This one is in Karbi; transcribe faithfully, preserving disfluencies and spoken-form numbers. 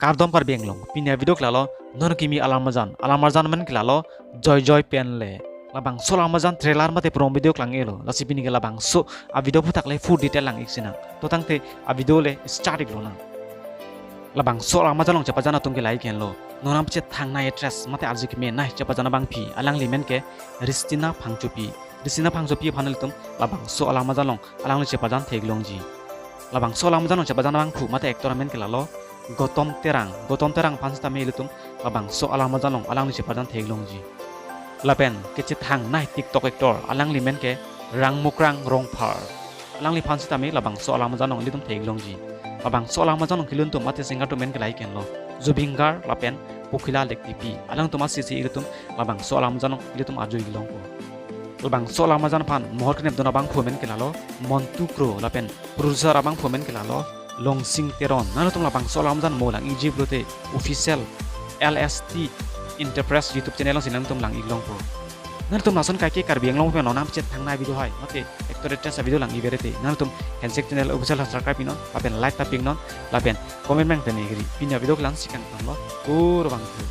Kardom Karbi Anglong, pini a-video ke lalo, non kimi alam arjan, alam arjan amen ke lalo, Joy Joy pen le. Labangso alam arjan trailer mate promo video klang-elo, lasi pini ke labangso a-video aphuthak le full detail lang-ik sinang. To tangte a-video le start-ik lonang. Labangso alam arjan along chepajan atum ke lahei henlo. Non nangpachethang nai actress mate arje keme nai chepajan abangpi, alangli men ke Ristina Phangchopi. Ristina Phangchopi aphan ilitum labangso alam arjan along alangli chepajan theklongji. Labangso alam arjan along chepajan abangphu mate actor amen ke lalo Gautam Terang. Gautam Terang aphan sitame ilitum labangso alam arjan along alangli chepajan theklongji. Lapen kechethang nai TikTok actor, alangli men ke Rangmukrang Rongphar. Alangliphan sitame labangso alam arjan along ilitum theklongji. Labangso alam arjan along kelun atum mate singer atum men ke lahei henlo, Zubeen Garg lapen Pokhila Lektepi. Alangtum asisi ilitum labangso alam arjan along ilitum arju-ik longpo. Labangso alam arjan aphan mohor kenep dun abangphu men ke lalo Montu Kro lapen producer abangphu men ke lalo Longsing Teron. Nanglitum labangso alam arjan mo lang-ikji pulote official L S T Enterprise YouTube channel alongsi nangtum lang-ik longpo. Nanglitum lason kaike Karbi Anglong pen non nangpachethang nai video hai mate actor actress a-video lang-ik bere te, nanglitum handshake channel official subscribe-ik non, lapen like ta pi-ik non, lapen comment mang tene giri. Pini a-video ke la-ansi kangtanglo, kurvangthu.